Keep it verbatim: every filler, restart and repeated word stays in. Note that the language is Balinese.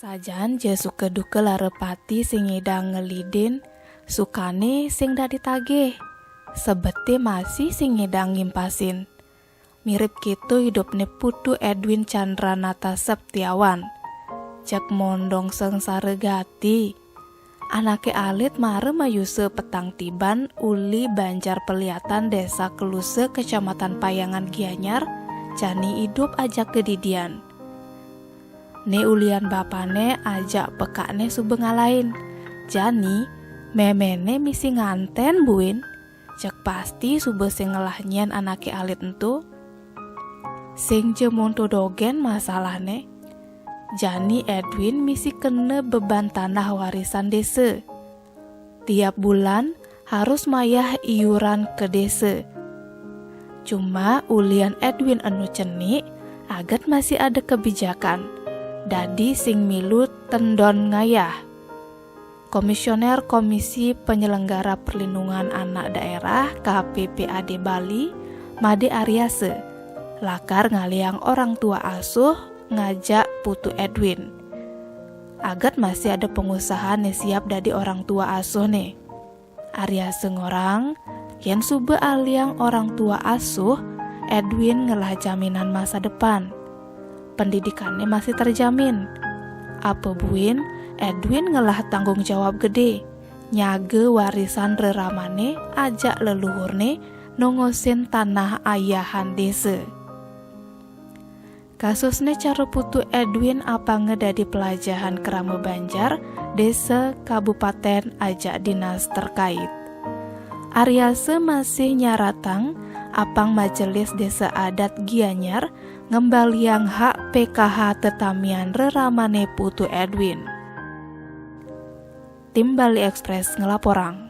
Sajan ja suka duka larepati sing ngidang ngelidin, sukane sing dadi tagih, sebete masih sing ngidang ngimpasin. Mirip keto idupne Putu Edwin Chandranata Septiawan. Cek mondong sengsara gati. Anake alit mara mayusa petang tiban uli Banjar Peliatan, Desa Kelusa, Kecamatan Payangan Gianyar, jani idup ajaka didian. Ne ulian bapane ajak pekakne suba ngalahin. Jani, memene misi nganten buin. Cek pasti suba sing ngelah nyen anake alit ento. Sing ja monto dogen masalahne. Jani Edwin misi kena beban tanah warisan desa. Tiap bulan harus mayah iuran ke desa. Cuma ulian Edwin enu cenik, aget masih ada kebijakan. Dadi sing milu tendon ngayah. Komisioner Komisi Penyelenggara Perlindungan Anak Daerah, K P P A D Bali, Made Ariase, lakar ngaliang orang tua asuh ngajak Putu Edwin. Aget masih ada pengusaha ne siap dadi orang tua asuh ne. Ariase ngorang, yen suba aliang orang tua asuh, Edwin ngelah jaminan masa depan. Pendidikanne masih terjamin. Apa buin, Edwin ngelah tanggung jawab gede. Nyaga warisan reramane ajak leluhurne nongosin tanah ayahan desa. Kasusne cara Putu Edwin apanga dadi pelajahan krama banjar, desa, kabupaten, ajak dinas terkait. Ariase masih nyaratang apang Majelis Desa Adat Gianyar ngembaliang hak P K H tetamian reramane Putu Edwin. Tim Bali Express ngelaporang.